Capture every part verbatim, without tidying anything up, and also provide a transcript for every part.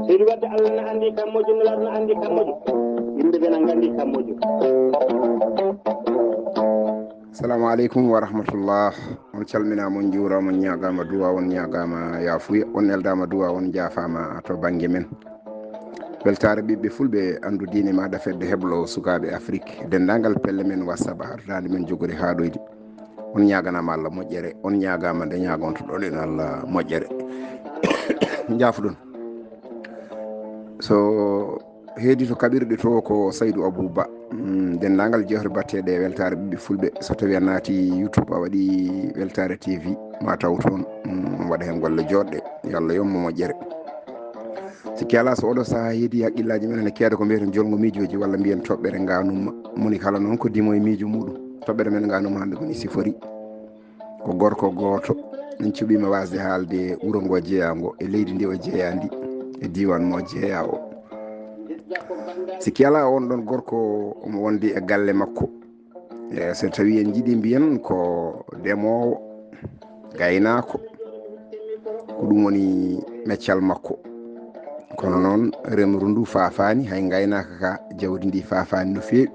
Seydi Wadde, Allah na anndi kam moƴƴo, Nulaaɗo na anndi kam moƴƴo. Yimɓe ɓe na nganndi kam moƴƴo. Assalamu aleykum wa rahmatullah. On calminaama, on njuuraama, on ñaagaama duwaaw, on ñaagaama yaafuya, on neldaama duwaaw, on njaafaama to bannge men. Weltaare ɓiɓɓe fulɓe, anndu diine maaɗa, fedde heblo sukaaɓe Afrik, denndaangal pelle men WhatsApp, ardaande men jogori haaɗoyde. On ñaaganaama Allah moƴƴere, on ñaagaama nde ñaagontoɗon en Allah moƴƴere. Njaafuɗon. So heedi to kaɓirɗe to ko Saydu Abou Ba. Mm, denndaangal jewte batteeɗe e weltaare ɓiɓɓe fulɓe. So tawii a naati YouTube, a waɗi Weltaare T V, ma taw toon. Mm, waɗa heen golle jooɗɗe. Yo Allah yommo moƴƴere. Sikki alaa, so oɗo sahaa heedi, haqqillaaji men ene keeda ko mbiyeten jolngo miijooji, walla mbiyen toɓɓere ngaanumma. Moni kala noon ko dimo e miijo muuɗum. Toɓɓere men ngaanumma hannde ko ni sifori. Ko gorko gooto min cuɓiima waasde haalde wuro ngo jeyaango e leydi ndi o jeyaa ndi, e diiwaan mo jeyaa o. Sikki alaa, oon ɗoon gorko omo wondi e galle makko. E, so tawii en njiɗi mbiyen ko demoowo, gaynaako, ko ɗum woni meccal makko. Kono noon, remru ndu faafaani, hay ngaynaaka ka, jawdi ndi faafaani no feewi.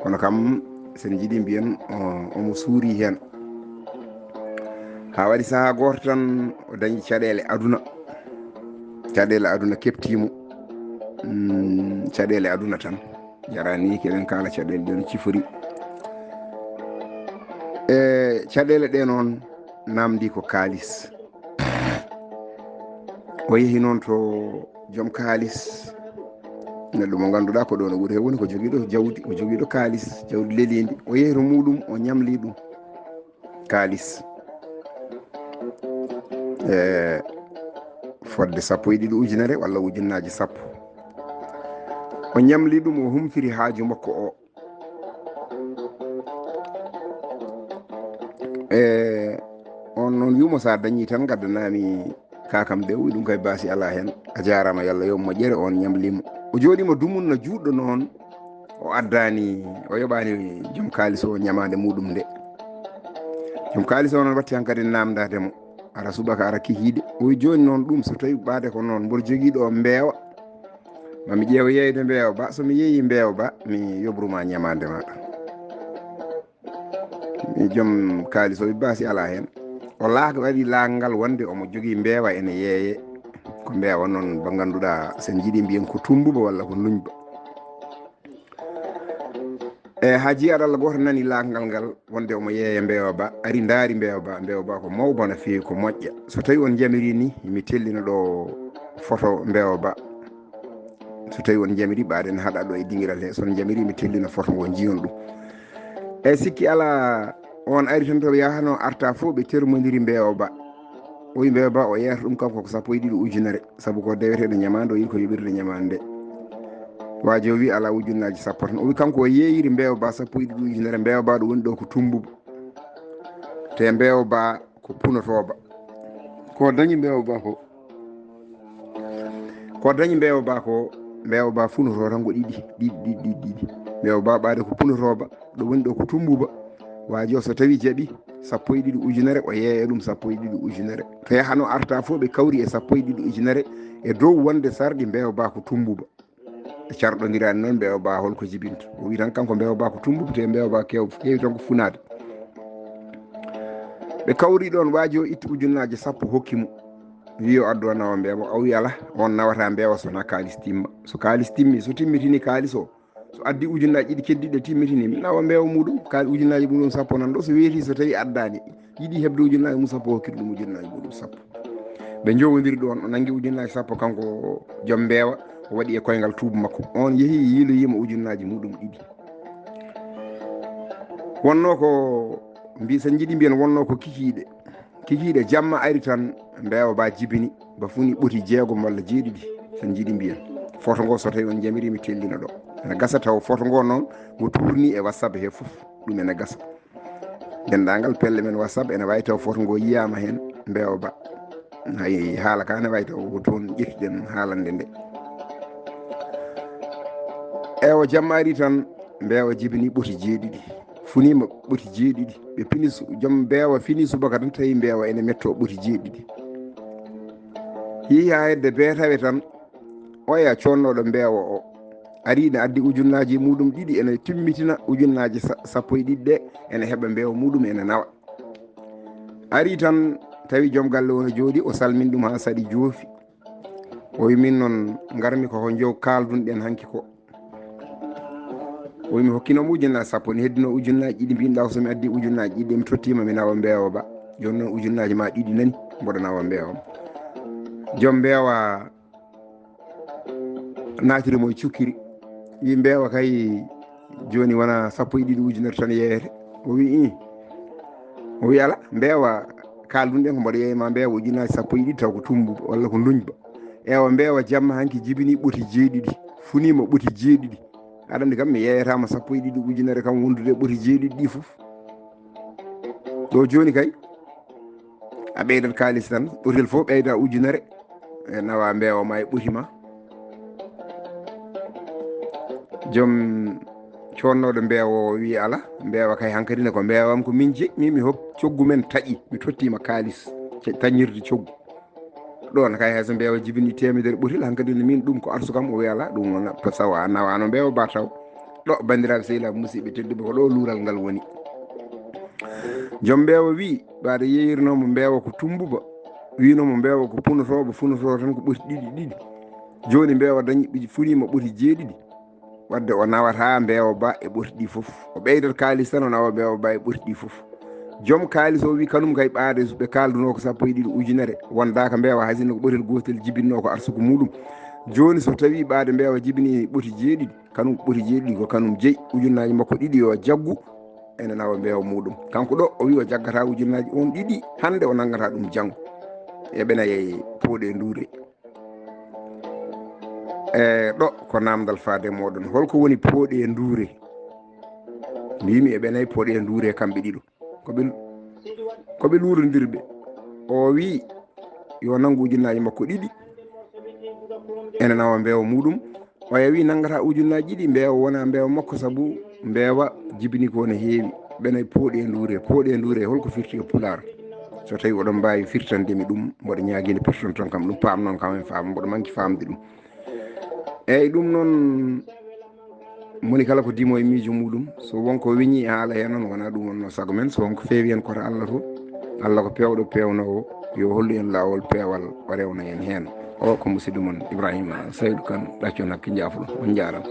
Kono kam, so en njiɗi mbiyen, o, omo suuri heen. Haa waɗi sahaa gooto tan, o dañi caɗeele aduna. Caɗeele aduna keɓtii mo. Mm, caɗeele aduna tan. Jarani keɗen kaala caɗeele ɗe no cifori. E caɗeele ɗe noon, naamndi ko kaalis. O yehi noon to joom kaalis. Neɗɗo mo ngannduɗaa ko ɗo no wuro he woni, ko jogiiɗo jawdi, ko jogiiɗo kaalis, jawdi leliindi. O yehi to muuɗum, o ñamli ɗum. Kaalis. E fodde sappo e ɗiɗi ujunere walla ujunnaaji sappo. O ñamli ɗum, o humfiri haaju makko o. E on noon wi'umo, so a dañii tan, ngaddanaa mi kaakam ɗe. O wi'i ɗum kay baasi alaa heen. A jaaraama, yo Allah yoɓ moƴƴere. On ñamlimo. O jooɗiima dumunna juutɗo noon. O addaani, o yoɓaani joom kaalis o ñamaande muuɗum nde. Joom kaalis o noon watti hankadi naamndaade mo. Ara subaka, ara kikiiɗe. O wi'i jooni noon ɗum, so tawii ɓaade ko noon, mboɗo jogii ɗo mbeewa. Ma mi ƴeew yeeyde mbeewa ba. So mi yeeyi mbeewa ba, mi yoɓru ma ñamaande maaɗa. Mi joom kaalis o, baasi alaa heen. O laak-, waɗi laagal wonde omo jogii mbeewa ene yeeye. Ko mbeewa noon ba ngannduɗaa, so en njiɗi mbiyen ko tummbuba walla ko nduñba. E haa jiyaɗo Allah gooto nani laagal ngal wonde omo yeeya mbeewa ba, ari ndaari mbeewa ba. Mbeewa ba ko mawba no feewi, ko moƴƴa. So tawii on njamiri ni, mi tellina ɗo foto mbeewa ba. So tawii on njamiri, ɓaaden haɗa ɗo e dingiral he. So on njamiri, mi tellina foto ngo, njiyon ɗum. E sikki alaa, on ari tan to ɓe yahanoo arta fof, ɓe termondiri mbeewa ba. O wi mbeewa ba, o yeeyata ɗum kanko ko sappo e ɗiɗi ujunere, sabu ko deweteeɗo ñamaande, o yiɗi ko yoɓirde ñamaande nde. Waajo wi alaa, ujunnaaji sappo tan. O wi kanko o yeeyiri mbeewa ba sappo e ɗiɗi ujunere, mbeewa ba ɗo woni ɗo ko tummbuba. Te mbeewa ba ko punotooba. Ko dañi mbeewa ba ko, ko dañi mbeewa ba ko, mbeewa ba funotoo tan ko ɗiɗi, ɗiɗi, ɗiɗi, ɗiɗi, ɗiɗi. Mbeewa ba ɓaade ko punotooba, ɗo woni ɗo ko tummbuba. Waajo so tawi jaɓi sappo e ɗiɗi ujunere, o yeeya ɗum sappo e ɗiɗi ujunere. To yahanoo arta fof, ɓe kawri e sappo e ɗiɗi ujunere e dow wonde sarɗi mbeewa ba ko tummbuba. Ɓe carɗondiraani noon, mbeewa ba hol ko jibinta. O wi tan kanko mbeewa ba ko tummbuba, te mbeewa ba keew-, keewi tan ko funaade. Ɓe kawri ɗoon, waajo itti ujunnaaje sappo hokki mo. Wi o addu o nawa mbeewa, o wi alaa, on nawata mbeewa so wonaa kaalis timma. So kaalis timmi, so timmitini kaalis o, so addi ujunnaaji ɗiɗi keddiiɗi timmitini, mi nawa mbeewa muuɗum, kaali ujunnaaji muuɗum sappo nan ɗo, so weeti, so tawi addaani, yiɗi heɓde ujunnaaji mum sappo, hokkita ɗum ujunnaaji muuɗum sappo. Ɓe njowondiri ɗoon, o nanngi ujunnaaji sappo kanko joom mbeewa, o waɗi e koyngal tuubu makko. On yehi, yiiloyiima ujunnaaji muuɗum ɗiɗi. Wonnoo ko mbi-, so njiɗi mbiyen, wonnoo ko kikiiɗe. Kikiiɗe jamma ari tan, mbeewa ba jibini, ba funi ɓoti jeegom walla jeeɗiɗi, so njiɗi mbiyen. Foto ngo so tawi on njamiri, mi tellina ɗo. Ene gasa taw foto ngo noon, ngo tuurni e WhatsApp he fof, ɗum ene gasa. Denndaangal pelle men WhatsApp ene waawi taw foto ngo yiyaama heen, mbeewa ba. Hay haala ka ne waawi taw ko toon ƴettuɗen haalande nde. Ewa jamma ari tan, mbeewa jibini ɓoti jeeɗiɗi. Funiima ɓoti jeeɗiɗi. Ɓe pini su-, joom mbeewa fini subaka tan, tawi mbeewa ene metto ɓoti jeeɗiɗi. Yehi haa hedde beetawe tan, oya coodnooɗo mbeewa o ari, ina addi ujunnaaji muɗum ɗiɗi, ene timmitina ujunnaaji sa-, sappo e ɗiɗi ɗe, ene heɓa mbeewa muɗum, ene nawa. Ari tan, tawi joom galle o no jooɗi, o salmini ɗum haa saɗi joofi. O wi, "Min noon, ngarmi ko, ko njow kaaldunɗen hanki ko." O wi, "Mi hokkino mo ujunnaaji sappo, ne heddino ujunnaaji ɗiɗi, mbinɗa ko so mi addi ujunnaaji ɗiɗi, mi tottima, mi nawa mbeewa ba. Jooni noon ujunnaaji ma ɗiɗi nani, mboɗo nawa mbeewa ma." Joom mbeewa naatiri mo e cukkiri. Wi, "Mbeewa kay jooni wona sappo e ɗiɗi ujunere tan yeeyete." O wi, "Ii." O wi, "Ala, mbeewa kaaldunɗen ko mboɗo yeeyma mbeewa ujunnaaji sappo e ɗiɗi taw ko tumbuba walla ko nduñba. Ewa, mbeewa jamma hanki jibini ɓoti jeeɗiɗi, funima ɓoti jeeɗiɗi. Aɗa anndi kam mi yeeyatama sappo e ɗiɗi ujunere kam wondude e ɓoti jeeɗiɗi ɗi fof. Ɗo jooni kay, a ɓeydat kaalis tan, ɓotel fof ɓeyda ujunere, e nawa mbeewa ma e ɓoti ma." Joom coodnooɗo mbeewa o wi, "Ala, mbeewa kay hankadi ne ko mbeewam, ko min jeƴmi, mi hok-, coggu men taƴi, mi tottima kaalis ce-, taƴirde coggu. Ɗon kay hay so mbeewa jibini teemedere ɓotel, hankadi ne min ɗum ko arsu kam." O wi, "Ala, ɗum wona tasawa nawano mbeewa ba taw." Ɗo, banndiraaɓe sehilaaɓe musidɓe tedduɓe, ko ɗo luural ngal woni. Joom mbeewa wi, ɓaade yeeyirnoomo mbeewa ko tumbuba, wiinoomo mbeewa ko punotooba, funotoo tan ko ɓoti ɗiɗi ɗiɗi. Jooni mbeewa dañi, funima ɓoti jeeɗiɗi. Wadde o nawata mbeewa ba e ɓoti ɗi fof. O ɓeydat kaalis tan, o nawa mbeewa ba e ɓoti ɗi fof. Joom kaalis o wi, kanum kay ɓaade ɓe kaalduno ko sappo e ɗiɗi ujunere, wondaaka mbeewa, hay sinno ko ɓotel gootel jibinno ko arsuku muɗum. Jooni so tawi ɓaade mbeewa jibini ɓoti jeeɗiɗi, kanum ɓoti jeeɗiɗi ko kanum jeyi, ujunnaaji makko ɗiɗi yo jaggu, ene nawa mbeewa muɗum. Kanko ɗo o wi o jaggata ujunnaaji on ɗiɗi hannde, o nanngata ɗum janngo. E ɓe nayi pooɗe nduure. E ɗo ko namdal faade moɗon. Holko woni pooɗe nduure? Mbimi e ɓe nayi pooɗe nduure kamɓe ɗiɗo. Ko ɓe, ko ɓe luurondirɓe. O wi yo nanngu ujunnaaji makko ɗiɗi, ene nawa mbeewa muɗum. Oya wi nanngata ujunnaaji ɗiɗi, mbeewa wona mbeewa makko, sabu mbeewa jibini ko no heewi. Ɓe nayi pooɗe nduure, pooɗe nduure, holko firti e Pulaar? So tawi oɗon mbaawi firtande mi ɗum, mboɗo ñaagii nde pirton ton kam, ɗum paam noon kam en faama, mboɗo manki faamde ɗum. Eyyi, ɗum noon, moni kala ko dimo e miijo muɗum, so wonko weñi e haala heen noon, wona ɗum wonno sago men, so wonko feewi en koto Allah to, Allah ko peewɗo peewnoowo, yo hollu en laawol peewal, o rewna en heen. O ko musidɗo mon Ibrahima Saydu Kan, ɗaccon hakke, njaafo ɗon, on njaarama.